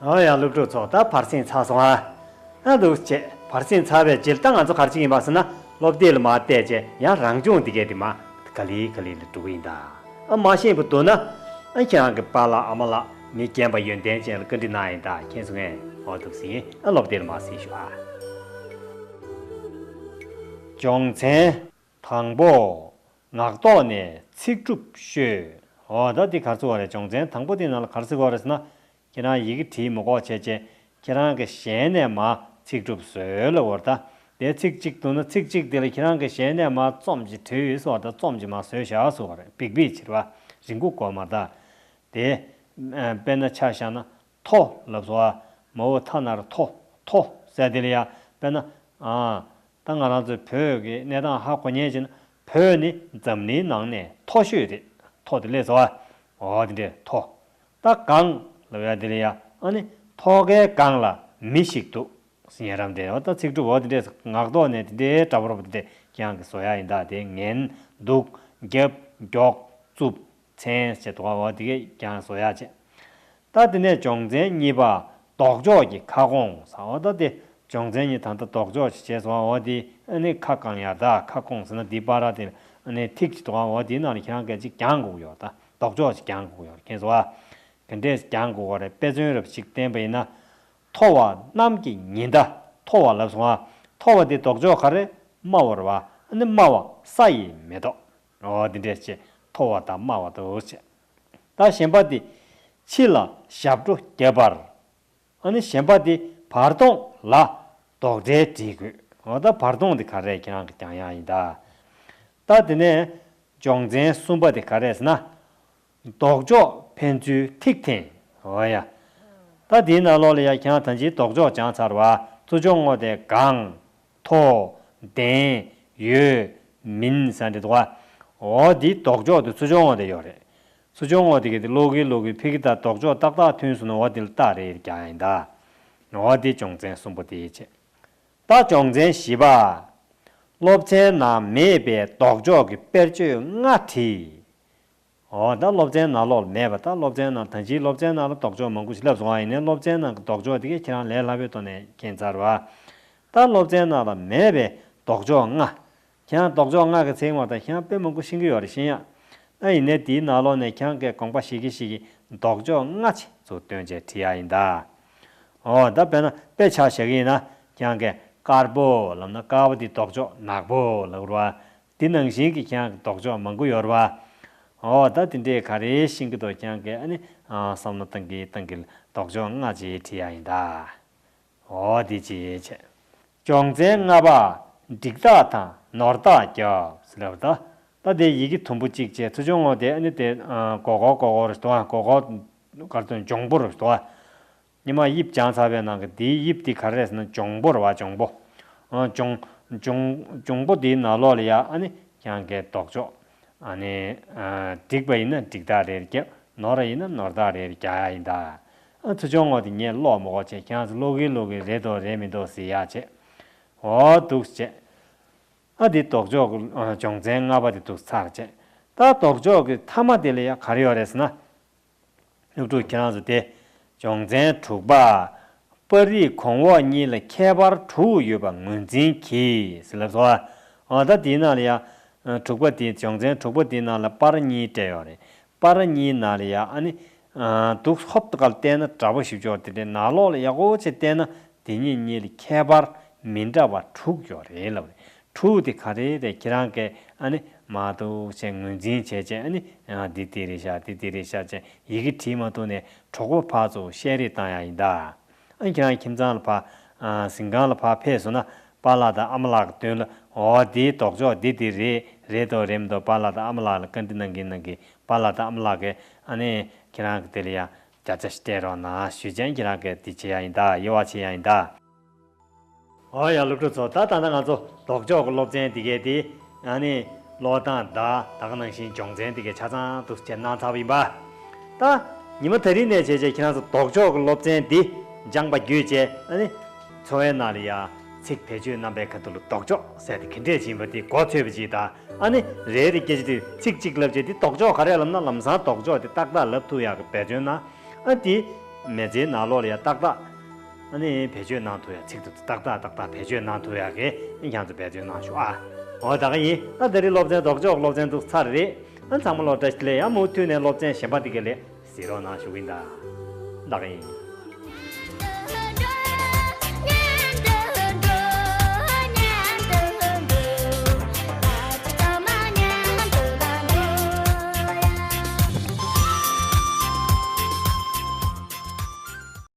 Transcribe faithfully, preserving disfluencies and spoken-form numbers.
ཨོ་ཡ། སློབ་ཕྲུག་ཚོ། ད་བར་གསེང་ཚར་སོང་ཨ། ཨ་འདུག་བྱས། བར་གསེང་ཚར་བའི་རྗེས་ད་ང་ཚོ་ག་རེ་བྱེད་ཀྱི་ཡིན་པ་ཟེར་ན། སློབ་དེབ་ལ་མར་བལྟས་བྱས་ཡང་རང་སྦྱོང་འདི་གས་དེ་མར་ག་ལེ་ག་ལེ་ལ་འགྲོ་གི་ཡིན་ད། ཨ་མ་ཤེས་པ་འདུག་ན། ཨ་ཁྱེད་རང་གི་པཱ་ལགས་ཨ་མ་ལགས་མི་རྒན་པ་ཡོན་ཏན་ཅན་ལ་བཀའ་འདྲི་གནང་ཡིན་ད། མཁྱེན་སོང་ངས། ཨོ་འདུག་ཟིན། ཨ་སློབ་དེབ་ལ་མར་གཟིགས་ཤོག་ཨ། སྦྱོང་ཚན་དང་པོ། ངག་ཐོག་ནས་ཚིག་གྲུབ་ཤོད། འོ་ད་འདི་ག་རེ་ཟེར་བ་རེད། སྦྱོང་ཚན་དང་པོ་འདི་ནང་ལ་ག་རེ་ཟེར་བ་རེད་ཟེར་ན། ཁྱེད་རང་ཡི་གེ་བྲིས་མ་དགོས་བྱས་བྱས། ཁྱེད་རང་གི་ཞལ་ནས་མར་ཚིག་གྲུབ་བཟོས་ལབ་པ་རེད་ད། དེ་ཚིག་གཅིག་འདུག་ན་ཚིག་གཅིག་དེ་ལ་ཁྱེད་རང་གི་ཞལ་ནས་མར་རྩོམ་གཅིག་བྲིས་ཡོད་ཟེར་བ་ད། རྩོམ་གཅིག་མར་བཟོས་བཞག་ཟེར་བ་རེད། འབིག་འབིག་བྱེད་པ། རིང་པོ་དགོས་མ་རེད་ད། དེ་ཨ་དཔེར་ན་ཆ་བཞག་ན། མཐོ་ལབ་སོང་ཨ། མ་འོག་མཐའ་ན་རོ་མཐོ། མཐོ་ཟེར་དེ་ལ་ཡ། དཔེར་ན། ཨ་ད་ང་རང་ཚོའི་བོད་ཀྱི་གནས་སྟངས་ཧ་གོ་མཁན་ཅིག་ན། བོད་ནི་འཛམ་གླིང་ནང་ནས་མཐོ་ཤོས་རེད། མཐོ་དེ་སླེབས་སོང་ཨ། འོ་དེ་འདྲས་མཐོ། ད་གངས་ལབ་ཡ་དེ་ལ་ཡ། ཨ་ནི་མཐོ་ཁའི་སྒང་ལ་མི་ཞིག་འདུག་ཟེར། ཉན་རང་འདྲས། འོ་ད་ཚིག་གྲུབ་འོ་དེ་འདྲས་ངག་ཐོག་ནས་དེ་འདྲས་འདྲ་པོ་འདྲ་པོ་དེ་འདྲས་ཁྱེད་རང་གིས་བཟོ་ཡ་ཡིན་ད། དེ་ངན། སྡུག་རྒྱབ། མགྱོགས། རྩུབ། མཚན་ཟེར་འདུག་ག་འོ་དེ་གས་ཀྱང་བཟོ་ཡག་བྱས། ད་དེ་ནས་སྦྱོང་ཚན་གཉིས་པ། ལྡོག་ཕྱོགས་ཀྱི་ཁ་སྐོང་ཟེར། འོ་ད་དེ་སྦྱོང་ཚན་གཉིས་ད་ལྟ་ལྡོག་ཕྱོགས་ཤིག་བྱས་སོང་། འོ་དེ་ཨ་ནི་ཁ་བསྐང་ཡག་ད། ཁ་སྐོང་ཟེར་ན་དེའི་བར་དེ་ཨ་ནི་ཐིག་ཅིག་འདུག་ག་འོ་དེའི་ནང་ལ་ཁྱེད་རང་གིས་ཅིག་རྒྱག་དགོས་ཀྱི་ཡོད་ད། ལྡོག་ཕྱོགས་ཅིག་རྒྱག་དགོས་ཀྱི་ཡོད། མཁྱེན་སོང་ཨ། ག་འདྲས་རྒྱག་དགོས་ཀྱི་རེད། དཔེ་མཚོན་རབ་ཅིག་བསྟན་པ་ཡིན་ན། མཐོ་བ་གནམ་གྱི་ཉི་ཟླ། མཐོ་བ་ལབ་སོང་ཨ། མཐོ་བ་དེ་ལྡོག་ཕྱོགས་ག་རེ། དམའ་བ་རེད་པ། ཨ་ནི་དམའ་བ་ས་ཡི་མེ་ཏོག་འོ་དེ་འདྲས་བྱས། མཐོ་བ་དང་དམའ་བ་འདུག་བྱས། ད་གཞན་པ་དེ་ཕྱི་ལ་ཞབས་བྲོ་རྒྱབ་པར། ཨ་ནི་གཞན་པ་དེ་བར་སྟོང་ལ་རྡོག་ཁྲེས་བྲིས་དགོས། འོ་ད་བར་སྟོང་དེ་ག་རེ་ཁྱེད་རང་གིས་རྒྱག་ཡག་ཡིན་ད། ད་དེ་ནས་སྦྱོང་ཚན་གསུམ་པ་དེ་ག་རེ་ཟེར་ན། ལྡོག་ཕྱོགས་ཕན་ཚུན་ཐིག་འཐེན། འོ་ཡ། ད་དེའི་ནང་ལོགས་ལ་ཡ་ཁྱེད་རང་ད་ཅིའི་ལྡོག་ཕྱོགས་སྦྱངས་ཚར་བ། ཚུར་སྦྱོང་ངོ་དེ་གང་། མཐོ། ལྡན། ཡོད། མིན་ཟེར་འདྲ་འདུག་ག་འོ་དེའི་ལྡོག་ཕྱོགས་དེ་ཚུར་སྦྱོང་ངོ་དེ་ཡོད་རེད། ཚུར་སྦྱོང་ངོ་དེ་གི་དེ་ཀློག་གི་ཀློག་གི་ཕ་གི་ད་ལྡོག་ཕྱོགས་ཏག་ཏག་མཐུན་སོང་ན་འོ་དེ་ལ་རྟགས་རེ་རྒྱག་ཡིན་ད། འོ་དེ་སྦྱོང་ཚན་གསུམ་པོ་དེ་ཡིན་བྱས། ད་སྦྱོང་ཚན་བཞི་པ། སློབ་ཚན་ནང་མེད་པའི་ལྡོག་ཕྱོགས་ཀྱི་དཔེར་བརྗོད་ལྔ་བྲིས། འོ་ད་སློབ་ཚན་ནང་ལོགས་ལ་མེད་པ། ད་སློབ་ཚན་ནང་ད་ཅིའི་སློབ་ཚན་ནང་ལ་ལྡོག་ཕྱོགས་མང་པོ་ཞིག་བསླབས་སོང་བ་ཡིན་ནའི་སློབ་ཚན་ནང་གི་ལྡོག་ཕྱོགས་དེ་གས་ཁྱེད་རང་ལས་སླ་པོའི་ཐོག་ནས་མཁྱེན་ཚར་བ། ད་སློབ་ཚན་ནང་ལ་མེད་པའི་ལྡོག་ཕྱོགས་ལྔ། ཁྱེད་རང་ལྡོག་ཕྱོགས་ལྔ་གི་ཚིག་མ་ད་ཁྱེད་རང་དཔེ་མང་པོ་ཤེས་ཀྱི་ཡོད་རེད། ཤེས་ཡ། ད་ཡིན་ནའི་དེའི་ནང་ལོགས་ནས་ཁྱེད་རང་གིས་དགོངས་པ་བཞེས་ཀྱི་བཞེས་ཀྱི་ལྡོག་ཕྱོགས་ལྔ་ཅིག་ཚུར་སྟོན་བྱས་བྲིས་ཡ་ཡིན་ད། འོ་ད་དཔེར་ན་དཔེ་ཆ་བཞག་གི་ཡིན་ན་ཁྱེད་རང་གིས་དཀར་པོ་ལབ་ན་དཀར་པོ་དེའི་ལྡོག་ཕྱོགས་ནག་པོ་ལབ་རེད་བ། དེ་ནང་བཞིན་གྱི་ཁྱེད་རང་གི་ལྡོག་ཕྱོགས་མང་པོ་ཡོད་རེད་བ། འོ་ད་དེ་འདྲས་ག་རེ་ཤེས་ཀྱི་འདུག་ཁྱེད་རང་གིས་ཨ་ནི་ཨ་བསམ་བློ་བཏང་གི་བཏང་གི་ལྡོག་ཕྱོགས་ལྔ་ཅིག་བྲིས་ཡ་ཡིན་ད། འོ་དེ་ཅི་བྱས། སྦྱོང་ཚན་ལྔ་པ། འགྲིག་རྟགས་དང་ནོར་རྟགས་རྒྱབ་ཟེར་ལབ་ད། ད་དེ་ཡི་གེ་དུམ་བུ་གཅིག་བྱས་ཚུར་སྦྱོང་ངོ་དེ་ཨ་ནི་དེ་ཨ་མགོ་སྐོར་མགོ་སྐོར་རེད་དོ། མགོ་སྐོར་ག་རེ་ཟེར་འགྱོང་པོ་རེད་དོ། ཉི་མ་དབྱིབས་སྦྱངས་ཚར་བའི་ནང་གི་དེའི་དབྱིབས་དེ་ག་རེ་རེད་ཟེར་ན་འགྱོང་པོ་རེད་བ། འགྱོང་པོ། ཨ་འགྱོང་འགྱོང་འགྱོང་པོ་དེའི་ནང་ལོགས་ལ་ཡ་ཨ་ནི་ཁྱེད་རང་གིས་ལྡོག་ཕྱོགས། ཨ་ནི་ཨ་འགྲིག་པ་ཡིན་ན་འགྲིག་རྟགས་རེ་རེ་རྒྱབ། ནོར་བ་ཡིན་ན་ནོར་རྟགས་རེ་རེ་རྒྱག་ཡ་ཡིན་ད། ཨ་ཚུར་སྦྱོང་ངོ་དེ་ངས་ཀློག་མ་དགོས་བྱས་ཁྱེད་རང་ཚོ་ཀློག་གིན་ཀློག་གིན་རེད་འདུག་རེད་མི་འདུག་ཟེར་ཡག་བྱས། འོ་འདུག་བྱས། ཨ་དེ་ལྡོག་ཕྱོགས་ཀྱི་ཨ་སྦྱོང་ཚན་ལྔ་པ་དེ་འདུག་ཚར་བྱས། ད་ལྡོག་ཕྱོགས་ཀྱི་མཐའ་མ་དེ་ལ་ཡ་ག་རེ་ཡོད་རེད་ཟེར་ན། སློབ་ཕྲུག་ཁྱེད་རང་ཚོ་དེ། སྦྱོང་ཚན་དྲུག་པ། པར་རིས་གོང་འོག་གཉིས་ལ་ཁྱད་པར་དྲུག་ཡོད་པ་ངོས་འཛིན་གྱིས་ཟེར་ལབ་སོང་ཨ། འོ་ད་དེའི་ནང་ལ་ཡ། དྲུག་པ་དེ་སྦྱོང་ཚན་དྲུག་པ་དེའི་ནང་ལ་པར་གཉིས་སྤྲད་ཡོད་རེད། པར་གཉིས་ནང་ལ་ཡ་ཨ་ནི། འདུག་ཧོབ་ཏེ་ག་ལ་བལྟས་ན་འདྲ་པོ་ཞིག་ཡོད་དེ་འདྲའི་ནང་ལོགས་ལ་ཡག་པོ་བྱས་བལྟས་ན་དེ་གཉིས་གཉིས་ལ་ཁྱད་པར་མི་འདྲ་བ་དྲུག་ཡོད་རེད་ལབ་རེད། དྲུག་དེ་ག་རེ་རེད། ཁྱེད་རང་གིས་ཨ་ནི་མར་འདུག་བྱས་ངོས་འཛིན་བྱས་བྱས་ཨ་ནི་འདི་འདི་རེད་ཤག་འདི་འདི་རེད་ཤག་བྱས་ཡི་གེ་བྲིས་མ་ཐུབ་ནས་གྲོགས་པོ་ཕར་ཚུར་བཤད་རེས་བཏང་ཡ་ཡིན་ད། ཨ་ཁྱེད་རང་ཁྱིམ་ཚང་ལ་ཕར་གཟིམ་ཁང་ལ་ཕར་ཕེབས་སོང་ན་པཱ་ལགས་དང་ཨ་མ་ལགས་ཀྱི་མདུན་ལ་འོ་འདིའི་ལྡོག་ཕྱོགས་འདི་འདི་རེད། རེད་དོ་རེད་མི་འདུག་པཱ་ལགས་དང་ཨ་མ་ལགས་ལ་བཀའ་འདྲི་གནང་གིན་གནང་གིན་པཱ་ལགས་དང་ཨ་མ་ལགས་ཀྱིས་ཨ་ནི་ཁྱེད་རང་གི་དེ་ལ་ཡ་བརྒྱ་ཆ་ཞིག་སྤྲད་རོགས་གནང་ཞུས་བྱས་ཁྱེད་རང་གིས་འདི་བྱེད་ཡ་ཡིན་ད། དབྱེ་བ་ཕྱེ་ཡ་ཡིན་ད། འོ་ཡ་སློབ་ཕྲུག་ཚོ། ད་ད་ལྟ་ང་ཚོ་ལྡོག་ཕྱོགས་ཀྱི་སློབ་ཚན་འདི་གས་དེ་ཨ་ནི་ཀློག་སྟངས་དང་ད་ག་ནང་བཞིན་སྦྱོང་ཚན་འདི་གས་ཆ་ཚང་འདུག་སེ་གནང་ཚར་བ་ཡིན་པ། ད་ཉི་མ་དེ་རིང་ནས་བྱས་བྱས་ཁྱེད་རང་ཚོ་ལྡོག་ཕྱོགས་ཀྱི་སློབ་ཚན་འདི་སྦྱངས་པ་བརྒྱུད་བྱས་ཨ་ནི་འཚོ་བའི་ནང་ལ་ཡ་ཚིག་བེད་སྤྱོད་རྣམ་པའི་ཁ་ཐུག་ལ་ལྡོག་ཕྱོགས་ཟེར་དེ་ག་འདྲས་ཡིན་པ་དེ་མགོ་ཚོས་པ་ཅིག་དང་ཨ་ནི་རེ་རེ་སྐད་ཆ་དེ་ཚིག་གཅིག་ལབ་བྱས་དེ་ལྡོག་ཕྱོགས་ག་རེ་ལབ་ན་ལམ་སང་ལྡོག་ཕྱོགས་དེ་ཏག་ཏག་ལབ་ཐུབ་ཡག་གི་འབད་བརྩོན་གནང་། ཨ་དེ། མི་ཚེའི་ནང་ལོགས་ལ་ཡ་ཏག་ཏག་ཨ་ནི་བེད་སྤྱོད་གནང་ཐུབ་ཡ། ཚིག་དེ་ཏག་ཏག་ཏག་ཏག་བེད་སྤྱོད་གནང་ཐུབ་ཡ་གི་ཨ་ནི་ཁྱེད་ཚོ་འབད་བརྩོན་གནང་ཤོག་ཨ། འོ་ད་ག་ཡིན། ད་དེ་རིང་སློབ་ཚན་ལྡོག་ཕྱོགས་སློབ་ཚན་ཚོ་ཚར་རེད། ཨ་ཚང་མ་ལོ་བཀྲ་ཤིས་བདེ་ལེགས། ཡང་མུ་མཐུད་ནས་སློབ་ཚན་གཞན་པ་དེ་ག་ལ་གཟིགས་རོགས་གནང་ཞུ་གི་ཡིན་ད། ད་ག་ཡིན།